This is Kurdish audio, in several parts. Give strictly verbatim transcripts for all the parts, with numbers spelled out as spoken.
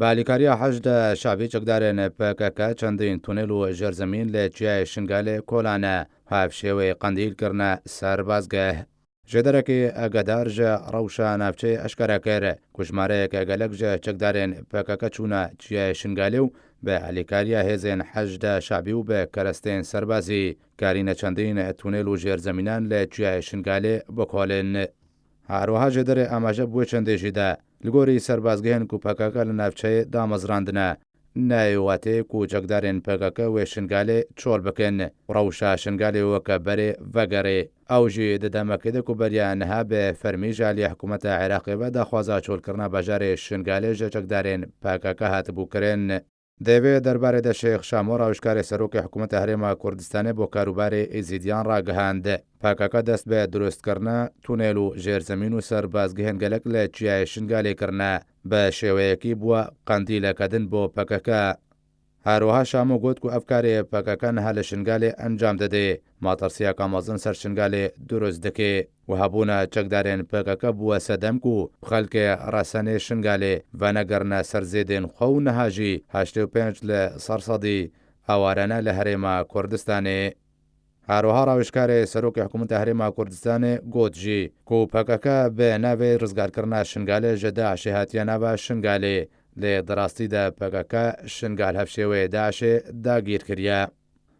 Bi alîkariya Heşda Şabî çekdarên P K K çendîn tunel û jerzemîn li çiyayê Şingalê kolane, hevşêwê Qendîl kirine serbazgeh. Jêderekî agedar ji rewşa navçeyê eşkere kir ku jimareyeke gelek ji çekdarên P K K çûne çiyayê Şingalê û bi alîkariya hêzên Heşda Şabî û bi kerestên serbazî karîne çendîn tunel û jerzemînan li çiyayê Şingalê bikolin. Her wiha jêderê amaje bi wê çendê jî de, li gorî serbazgehên ku P K K li navçeyê damezrandine, nayê wetê ku çekdarên P K K wê Şingalê çol bikin, rewşa Şingalê weke berê vegerê. Ew jî di demekê de ku beriya niha bi fermî ji aliyê hikûmeta Iraqê ve daxwaza çolkirina bajarê Şingalê ji çekdarên P K K hatibû kirin. Di vê derbarê de Şêx Şamo rawişkarê serokê hikûmeta Herêma Kurdistanê bo karûbarê Êzîdiyan ragihand. P K K dest bi dirustkirina tunel û jêrzemîn û serbazgehên gelek li çiyayê Şingalê kirine. Bi şêweyekî bûye qendîleke din bo P K K. Her wiha Şamo got ku ev karê P K K niha li Şingalê encam dide, matirsiyeka mezin ser Şingalê dirust dike û hebûna çekdarên P K K bûye sedem ku xelkê resenê Şingalê venegerine ser zêdên xwe û niha jî heştê û pênc li ser sedî awarene li Herêma Kurdistanê. Her wiha rawişkarê serokê hikûmeta Herêma Kurdistanê got jî ku P K K bi navê rizgarkirina Şingalê ji DAIŞê hatiye nava Şingalê, lê di rastî de P K K Şingal hevşêwê DAIŞê dagîr kiriye.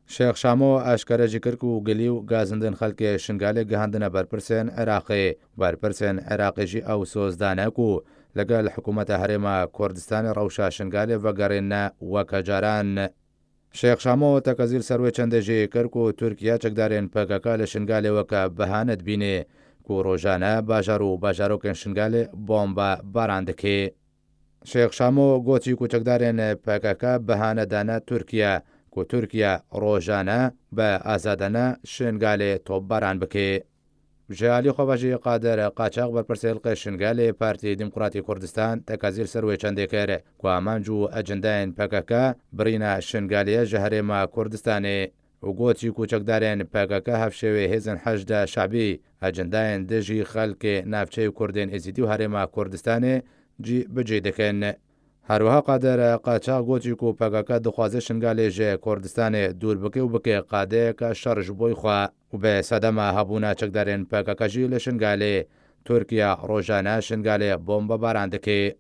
Şêx Şamo eşkere jî kir ku gilî û gazindên xelkê Şingalê gihandine berpirsên Iraqê. Berpirsên Iraqê jî ew soz dane ku li gel hikûmeta Herêma Kurdistanê rewşa Şingalê vegerîne weke caran. Şêx Şamo tekezî li ser wê çendê jî kir ku Tirkiye çekdarên P K K li Şingalê weke behane dibîne ku rojane bajar û bajarokên Şingalê bombe baran dike. Şêx Şamo gotî ku çekdarên P K K behane dane Tirkiye ku Tirkiye rojane bi azadane Şingalê topbaran bike. Ji alî xwe ve jî Qadir Qaçax berpirsê hilqê Şingalê Partî Demokratî Kurdistan tekezî li ser wê çendê kir ku amanc û ecendeyên P K K birîna Şingalê ye ji Herêma Kurdistanê û gotî ku çekdarên P K K hevşêwê hêzên Heşda Şabî ecendeyên dijî xelkê navçeyê Kurdên Êzîdî û Herêma Kurdistanê cî bi cî dikin. Her wiha Qadir Qaçax gotî ku P K K dixwaze Şingalê ji Kurdistanê dûr bike û bike qadeyeke şer ji bo xwe û bi sedema hebûna çekdarên P K K jî li Şingalê Tirkiye rojane Şingalê bombebaran dike.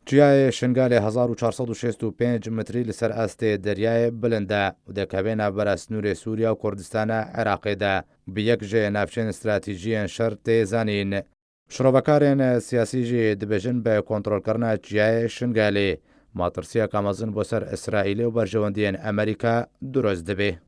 Çiyayê Şingalê hezar û çar sed û şêst û pênc metrî li ser astê deryayê bilind e û dikeve navbera sînorê Sûriye û Kurdistana Iraqê de. Bi yek ji navçeyên stratejî yên şer tê zanîn. Şirovekarên siyasî jî dibêjin bi kontrolkirina çiyayê Şingalê matirsiyeke mezin bo ser Îsraîlê û berjewendiyên Amerîka dirust dibe.